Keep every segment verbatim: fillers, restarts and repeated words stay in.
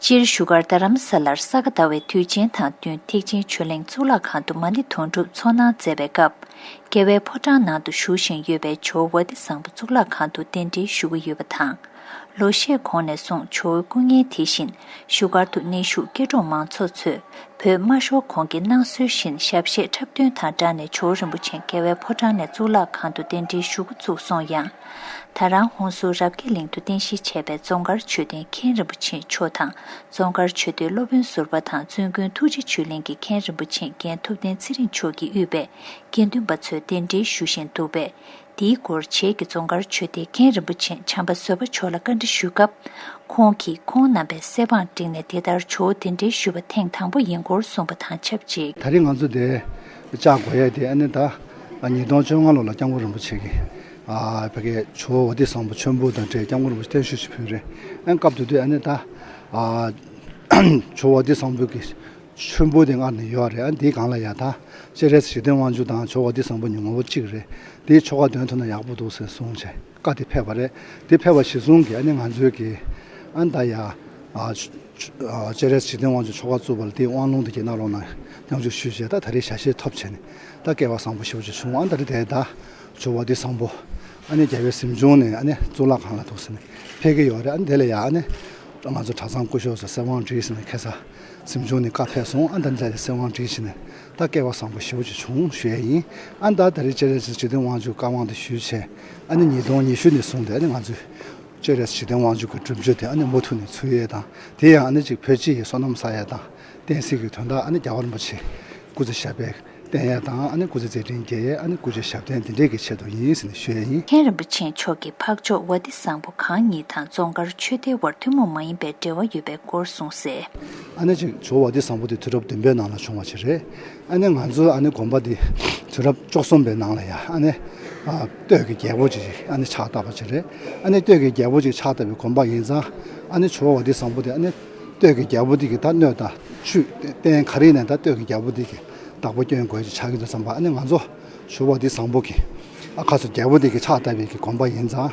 སྤྱིར་བཞུགས་སྒར་རྡ་རམ་ས་ལར་ས་ག་ཟླ་བའི་དུས་ཆེན་དང་བསྟུན་ཐེག་ཆེན་ཆོས་གླིང་གཙུག་ལག་ཁང་དུ་མ་ཎི་དུང་སྒྲུབ་ཚོགས་གནང་མཛད་པའི་སྐབས། རྒྱལ་བའི་ཕོ་བྲང་ནང་དུ་བཞུགས་བཞིན་ཡོད་པའི་ཇོ་བོ་ཝ་ཏི་བཟང་པོ་གཙུག་ལག་ཁང་དུ་གདན་འདྲེན་ཞུ་གི་ཡོད་པ་དང་། ལོ་ཤས་གོང་ནས་བཟུང་ཇོ་བོའི་སྐུ་བརྙན་དེ་བཞིན་བཞུགས་སྒར་དུ་གནས་བཞུགས་སྐྱེ་འགྲོ་མང་ཚོགས་ཚོས་བོད་དམར་ཤོག་གོང་གི་གནང་སྲོལ་བཞིན་ཞབས་གཞས་འཁྲབ་སྟོན་དང་སྦྲགས་ནས་ཇོ་བོ་རིན་པོ་ཆེ་རྒྱལ་བའི་ཕོ་བྲང་ནས་གཙུག་ལག་ཁང་དུ་གདན་འདྲེན་ཞུ་འགོ་བཙུགས་སོང་ཡང་། ད་རང་ཧོན་སུར་རབ་རྒྱས་གླིང་དུ་རྟེན་གཞི་བྱས་པའི་རྫོང་དཀར་མཆོད་རྟེན་མཁན་རིན་པོ་ཆེ་མཆོག་དང་རྫོང་དཀར་ཆོས་སྡེའི་སློབ་དཔོན་ཟུར་པ་དང་བཙུན་དགོན་ཐུགས་རྗེ་ཆོས་གླིང་གི་མཁན་རིན་པོ་ཆེ་རྒན་ཐུབ་བསྟན་ཚེ་རིང་མཆོག་གིས་དབུས་པའི་དགེ་འདུན་པ་ཚོས་གདན་འདྲེན་ཞུ་བཞིན་འདུག་པས། འདིའི་སྐོར་བྱེས་ཀྱི་རྫོང་དཀར་ཆོས་སྡེའི་མཁན་རིན་པོ་ཆེ་བྱམས་པ་བཟོད་པ་མཆོག་ལ་བཀའ་འདྲི་ཞུས་སྐབས། ཁོང་གིས་ཁོང་རྣམ་པས་གསེར་བང་བསྒྲིགས་ནས་དེ་ལྟར་ཇོ་བོ་གདན་འདྲེན་ཞུས་པ་ཐེངས་དང་པོ་ཡིན་སྐོར་གསུངས་པ་དང་ཆབས་ཅིག་ད་རེས་ང་ཚོ་འདིར་བཅར་དགོས་ཡས་དེ་ཨ་ནི་ད་ཉིས་སྟོང་བཅོ་ལྔ་ལོ་ལ་སྐྱབས་མགོན་རིན་པོ་ཆེ་གིས་ཨ་ཕ་གིའི་ཇོ་བོ་ཝ་ཏི་བཟང་པོ་མཆོད་འབུལ་དང་འབྲེལ་སྐྱབས་མགོན་རིན་པོ་ཆེ་བརྟན་བཞུགས་ཤིག་ཕུལ་རེད། ཨ་སྐབས་དེ་དུས་ཨ་ནི་ད་ཨ་ཇོ་བོ་ཝ་ཏི་བཟང་པོ་གི་མཆོད་འབུལ་དེ་སྔར་ནས་ཡོད་རེད། ཨ་འདིའི་སྒང་ལ་ཡ་ད་སྤྱན་རས་གཟིགས་འཇིག་རྟེན་དབང་ཕྱུག་དང་ཇོ་བོ་ཝ་ཏི་བཟང་པོ་གཉིས་ངོ་བོ་གཅིག་རེད། དེའི་ཆོ་ག་འདོན་ཐུབ་ན་ཡག་པོ་འདུག་ཟེར་གསུངས་བྱས་བཀའ་དེ་ཕེབས་པ་རེད། དེ་ཕེབས་པ་གཞིར་བཟུང་གིས་ཨ་ནི་ང་ཚོའི་གི་ཨ་ནི་ད་ཡ་ཨ་ཆ་སྤྱན་རས་གཟིགས་འཇིག་རྟེན་དབང་ཕྱུག་ཆོ་ག་བཙུགས་པ་ལ་དེའི་དབང་ལུང་དེ་གྱད་གནང་རོགས་གནང་མཉམ་ཞུགས་ཞུས་བྱས་ད་ད་རེས་ཞལ་བཞེས་ཐོབ་བྱས་ནས་ད་སྐལ་བ་བཟང་པོ་ཞེ་པོ་ཅིག་བྱུང་། ཨ་ནི་ད་རེས་དེ་ད་ཇོ་བོ་ཝ་ཏི་བཟང་པོ་ཨ་ནི་རྒྱལ་བའི་གཟིམ་ཆུང་ནས་ཨ་ནི་གཙུག་ལག་ཁང་ལ་འདུག་ཟེར་ནས་ཕེབས་ཀྱི་ཡོད་རེད། ཨ་ནི་དེ་ལ་ཡ་ཨ་ནི་ང་ཚོ་གྲྭ་ཚང་སྐུ་ཞབས་ཚོས་གསེར་དབང་བསྒྲིགས་ཟེར་ནས་ཁ་སང་གཟིམ་ཆུང་ནས་བཀའ་ཕེབས་སོང་། ཨ་ནི་ད་ནི་ལས་དེ་གསེར་དབང་བསྒྲིགས་བྱས་ནས་ད་སྐལ་བ་བཟང་པོ་ཞེ་པོ་ཅིག་བྱུང་ཞུ་ཡས་ཡིན། ཨ་ནི་ད་ད་རེས་སྤྱན་རས་གཟིགས་འཇིག་རྟེན་དབང་ཕྱུག་བཀའ་དབང་དེ་ཞུས་བྱས་ཨ་ནི་ཉིས་སྟོང་ཉི་ཤུ་ནས་བཟུང་སྟེ་ཨ་ནི་ང་ཚོས་སྤྱན་རས་གཟིགས་འཇིག་རྟེན་དབང་ཕྱུག་གི་སྒྲུབ་མཆོད་དེ་ཨ་ནི་མུ་མཐུད་ནས་ཚུགས་ཡས་དང་དེ་ཡང་ཨ་ནི་ཅིག་བོད་སྤྱི་ཡི་བསོད་ནམས་བསགས་ཡས་དང་བསྟན་སྲིད་ཀྱི་དོན་དག་ཨ་ནི་རྒྱལ་བ་རིན་པོ་ཆེ་སྐུ་ཚེ་ཞབས་པད་བརྟན་ཡས་དང་ཨ་ནི་སྐུ་ཚེ་མཛད་འཕྲིན་རྒྱས་ཡས་ཨ་ནི་སྐུ་ཚེ་ཞབས་བརྟན་དེ་འདྲས་ཀྱི་ཆེད་དུ་ཡིན་ཟེར་ནས་ཞུ་ཡས་ཡིན། མཁན་རིན་པོ་ཆེ་མཆོག་གིས་འཕགས་མཆོག་ཝ་ཏི་བཟང་པོ་གང་ཉིད་དང་རྫོང་དཀར་ཆོས་སྡེའི་དབར་ཐུན་མོང་མ་ཡིན་པའི་འབྲེལ་བ་ཡོད་པའི་སྐོར་གསུངས་གསལ། ཨ་ནི་ཅིག་ཇོ་བོ་ཝ་ཏི་བཟང་པོ་དེ་དུས་རབས་བདུན་པའི་ནང་ལ་བྱུང་བ་ཅིག་རེད། ཨ་ནི་ང་ཚོའི་ཨ་ནི་དགོན་པ་འདི་དུས་རབས་བཅུ་གསུམ་པའི་ནང་ལ་ཡ་ཨ་ནི་ཨ་སྟོད་ཀྱི་རྒྱལ་པོ་ཅིག་ཨ་ནི་ཕྱག་བཏབ་པ་ཅིག་རེད། ཨ་ནི་སྟོད་ཀྱི་རྒྱལ་པོ་ཅིག་ཕྱག་བཏབ་པའི་དགོན་པ་ཡིན་ཙང་ཨ་ནི་ཇོ་བོ་ཝ་ཏི་བཟང་པོ་དེ་ཨ་ནི་སྟོད་ཀྱི་རྒྱལ་པོ་འདི་གི་ད་སྣོད་དང་བཅུད་རྟེན་ག་རེ་ཡིན་ནའི་ད་སྟོད་ཀྱི་རྒྱལ་པོ་འདི་གི་བདག་པོ་སྐྱོན་དགོས་ཅིག་ཆགས་ཀྱི་འདུག་བསམ་པ་ཨ་ནི་ང་ཚོ་ཇོ་བོ་ཝ་ཏི་བཟང་པོ་གི་ཨ་ཁ་སོ་རྒྱལ་པོ་འདི་གི་ཕྱག་བཏབ་པའི་གི་དགོན་པ་ཡིན་ཙང་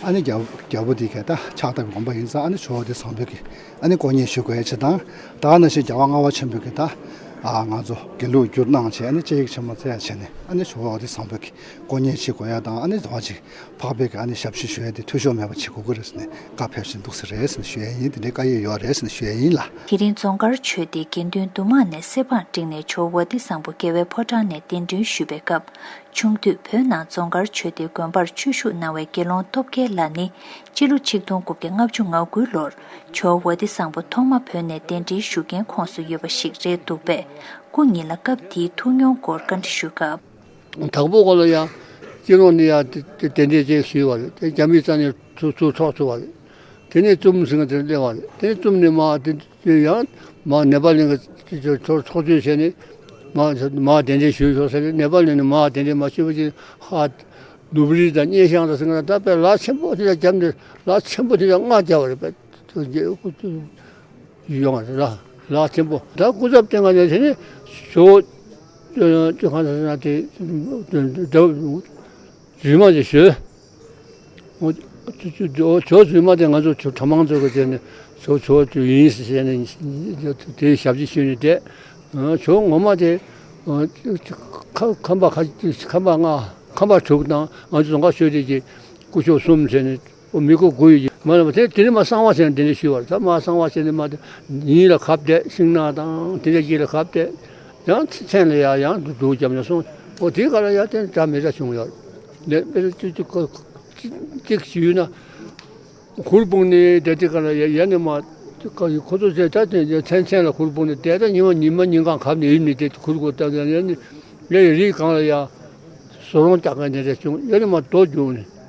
ཨ་ནི་རྒྱལ་རྒྱལ་པོ་འདི་གི་ད་ཕྱག་བཏབ་པའི་དགོན་པ་ཡིན་ཙང་ཨ་ནི་ཇོ་བོ་ཝ་ཏི་བཟང་པོ་གི་ཨ་ནི་སྐུ་བརྙན་ཞུ་དགོས་ཡ་ཆེད་དང་ད་ག་ནང་བཞིན་རྒྱལ་བ་ལྔ་པ་ཆེན་པོ་གི་ད་ཨ་ང་ཚོ་དགེ་ལུགས་བསྒྱུར་གནང་བྱས་ཨ་ནི་དཔྱད་ཡིག་ཆེན་མོ་བཙལ་ཡ་བྱས་ནས་ཨ་ནི་ཇོ་བོ་ཝ་ཏི་བཟང་པོ་གི་སྐུ་བརྙན་ཞིག་དགོས་ཡ་དང་ཨ་ནི་ད་ག་ཅིག་འཕགས་པའི་གི་ཨ་ནི་ཞབས་ཕྱི་ཞུ་ཡ་དེ་འཐུས་ཤོར་མེད་པ་བྱེད་དགོས་ཀྱི་རེད་ཟེར་ནས་བཀའ་ཕེབས་བཞིན་འདུག་ཟེར་རེད་ཟེར་ནས་ཞུ་ཡ་ཡིན། དེ་འདྲའི་བཀའ་ཡོད་ཡོད་རེད་ཟེར་ནས་ཞུ་ཡ་ཡིན་ལ། དེ་རིང་རྫོང་དཀར་ཆོས་སྡེའི་དགེ་འདུན་འདུས་མང་ནས་གསེར་བང་བསྒྲིགས་ནས་ཇོ་བོ་ཝ་ཏི་བཟང་པོ་རྒྱལ་བའི་ཕོ་བྲང་ནས་གདན་འདྲེན་ཞུས་པའི་སྐབས། ཆུང་དུས་བོད་ནང་རྫོང་དཀར་ཆོས་སྡེའི་དགོན་པར་ཆོས་ཞུགས་གནང་བའི་དགེ་སློང་སྟོབས་རྒྱལ་ལགས་ནི་སྤྱི་ལོ་ཆིག་སྟོང་དགུ་བརྒྱ་ལྔ་བཅུ་ང་དགུའི་ལོར་ཇོ་བོ་ཝ་ཏི་བཟང་པོ་ཐོག་མ་བོད་ནས་གདན་འདྲེན་ཞུ་མཁན་ཁོངས་སུ་ཡོད་པ་ཞིག་རེད་འདུག་པས། སྐུ་ཉིད་ལ་སྐབས་དེའི་ཐུགས་མྱོང་སྐོར་བཀའ་འདྲི་ཞུས་སྐབས། དྭགས་པོ་ཁོ་ལ་ཡང་སྤྱི་ནོར་ནས་ཡང་དེ་དེ་དེ་འདྲས་ཅིག་ཞུས་པ་རེད། དེ་རྒྱ་མིའི་རྩ་ནས་ཚུར་ཚུར་འཕྲོག་ཚུར་བ་རེད། དེ་ནས་ཙུམ་ཟིང་དེར་སླེབས་པ་རེད། དེ་ནས་ཙུམ་ནས་མ་དེ་དེ་ཡང་མ་ནེ་པ་ལིང་གི་ཚོགས་ཚོགས་ཆུང་བྱས་ནས་མ་མ་དེ་འདྲས་ཞུས་ཤོག་ཟེར་ནས་ནེ་པ་ལིང་ནས་མ་དེ་འདྲས་མ་ཞུས་པ་ཅིག་ཧ་ནུབ་རི་དང་སྙེ་ཤང་དང་ཟིང་ད་དཔེ་ལ་ཆེན་པོ་དེ་ལ་རྒྱབ་ནས་ལ་ཆེན་པོ་དེ་ལ་རྔ་རྒྱབ་པ་རེད་པས། ཡོང་བ་རེད་ལ་ལ་ཆེན་པོ་ད་སྐུ་ཚབ་བསྟེན་ག་ནས་དེ་ནས་ཞོ་ཅོ་གང་ཟེར་ན་དེ་རྫུན་མ་དེ་ཞོ་ཇོ་རྫུན་མ་དེ་ང་ཚོ་གྲྭ་མང་ཚོ་གི་དེ་ནས་ཞོ་ཇོ་ཡིན་ཟེར་ནས་དེའི་ཞབས་ཕྱི་ཞུས་ནས་བསྡད། ཇོ་ངོ་མ་དེ་ཁམས་པ་ཁམས་པ་ལྔ་ཁམས་པ་དྲུག་དང་ང་ཚོ་རྫོང་དཀར་ཆོས་སྡེ་གི་སྐུ་ཞབས་གསུམ་བྱས་ནས། ཨོ་མི་ཁོ་དགུ་ཡོད་ཀྱི་མ་རེད་པ། དེ་དེ་ནི་མ་གསང་བ་བྱས་ནས་དེ་འདྲ་ཞུས་པ་རེད། ད་མ་གསང་བ་བྱས་ནས་མ་དེ་ཉིན་ལ་ཁབ་བསྡད་ཤིང་ནགས་དང་དེ་འདྲ་གྱི་ལ་ཁབ་བསྡད་ཡང་མཚན་ལ་ཡ་ཡང་སྡུག་བརྒྱབ་ནས་སོང་། ཨོ་དེའི་སྐབས་ལ་ཡ་དེ་འདྲ་མི་འདྲ་བྱུང་ཡོད་རེད། དཔེ་ཅིག་ཅིག་ཅིག་ཞུས་ན་གུར་སྤུངས་ནས་དེ་དེ་ག་ལ་ཡ་ཡ་ནས་མ་ཁོ་ཚོ་ཚེ་ད་དེ་མཚན་མཚན་ལ་གུར་སྤུངས་ནས་དེ་ད་ཉི་མ་ཉི་མ་ཉིན་གང་ཁབ་ནས་ཡིན་ནས་དེ་གུར་གུར་ད་ཡ་ནས་ཡ་ཡ་རི་གང་ལ་ཡ་བཟོ་རོང་རྒྱག་མཁན་དེ་འདྲ་བྱུང་། ཡ་ནས་མ་རྡོ་བརྒྱུགས་ནས།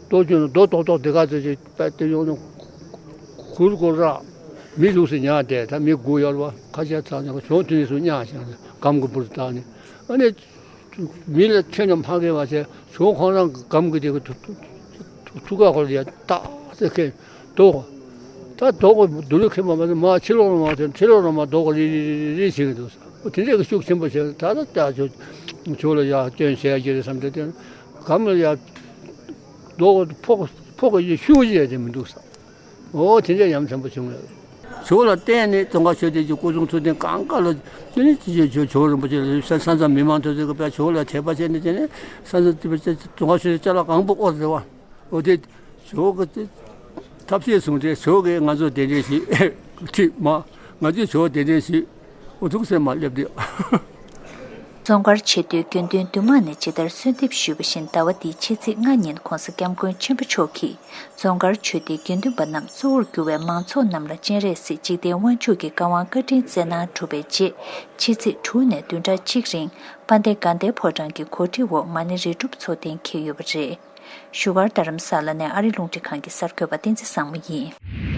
ལྟོ་ཆུ་ནི་རྡོ་རྡོག་རྡོག་དེ་ག་ཚོད་ཅིག་པད་དེ་ཡོང་ནས་གུར་གུར་ར་མི་ལུག་སེ་ཉག་དེ་ད་མི་དགུ་ཡོད་ར་བ་ཁ་ཤས་ཚང་ནས་གཞུང་དུ་ནས་སུ་ཉག་བཞག་ནས་སྒམ་གི་བུར་བཏགས་ནས་ཨ་ནི་མི་ལ་ཐོན་ནས་མ་གས་པ་བྱས་གཞུང་ཁོང་རང་གི་སྒམ་གི་དེ་གི་ཐུ་ཀ་ཁོ་ལ་ཡ་ཏག་ཙེ་ཁེ་རྡོ་ད་རྡོ་གི་འདུ་ལུ་ཁེ་མ་མ་མ་ཕྱི་ལོགས་ལ་མ་ཐོན་ཕྱི་ལོགས་ལ་མ་རྡོ་གི་རི་རི་རི་རི་བྱེད་གི་འདུག་ས་དེ་འདྲས་གི་ཤུགས་ཆེན་པོ་བྱས་ད་ད་ད་ཆོ་ཆོ་ལ་ཡ་སྐྱོན་བྱས་ཡ་གི་རེད་བསམ་སྟེ་དེ་སྒམ་ལ་ཡ། རྡོ་ཕོག་ཕོག་གི་ཤུགས་ཀྱིས་དེ་མི་འདུག་ས། འོ་དེ་འདྲ་ཡ་མཚན་པོ་བྱུང་ཡོད། ཇོ་བོ་ལ་བརྟེན་ནས་ཙོང་ཁ་ཆོས་སྡེ་གི་སྐུ་གསུང་ཐུགས་རྟེན་གང་ག་ལ་དེ་ནི་ཇོ་བོ་རིན་པོ་ཆེ་ལ་ས་ས་མཚམས་མི་མང་ཐོས་ཚེ་གི་པའི་ཇོ་བོ་ལ་དད་པ་བྱས་ནས་དེ་ནི་ས་ས་ཙོང་ཁ་ཆོས་སྡེ་ཅ་ལག་གང་པོ་དབོར་རེད་བ། འོ་དེ་ཇོ་བོ་གི་ཐབས་ཤེས་བཟུང་སྟེ་ཇོ་བོ་གིས་ང་ཚོ་གདན་འདྲེན་ཞུས། ཁྲིད་མ་ང་ཚོས་ཇོ་བོ་གདན་འདྲེན་ཞུས། འོ་ཐུགས་སེམས་མ་སླེབས་དུས། ཙོང་ཁར་ཆེ་བསྟོད་དགེ་འདུན་འདུས་མང་ནས་ཇི་ལྟར་གསོལ་འདེབས་ཞུས་པ་བཞིན་ཟླ་བ་འདིའི་ཕྱི་ཚེས་ལྔ་ཉིན་༧གོང་ས་༧སྐྱབས་མགོན་ཆེན་པོ་མཆོག་གིས་ཙོང་ཁར་ཆོས་སྡེའི་དགེ་འདུན་པ་རྣམས་གཙོ་བོར་གྱུར་བའི་མང་ཚོགས་རྣམས་ལ་སྤྱན་རས་གཟིགས་འཇིག་རྟེན་དབང་ཕྱུག་གི་བཀའ་དབང་བཀའ་དྲིན་སྩལ་གནང་གྲུབ་པའི་རྗེས་ཕྱི་ཚེས་དྲུག་ནས་བདུན་ཕྲག་གཅིག་རིང་དཔལ་ལྡན་དགའ་ལྡན་ཕོ་བྲང་གི་གོ་སྒྲིག་འོག་མ་ཎི་རི་སྒྲུབ་ཚོགས་ཐེངས་འཁེལ་ཡོད་པ་རེད། བཞུགས་སྒར་རྡ་རམ་ས་ལ་ནས་ཨ་རི་རླུང་འཕྲིན་ཁང་གི་གསར་འགོད་པ་བསྟན་འཛིན་བཟང་མོ་ཡིན།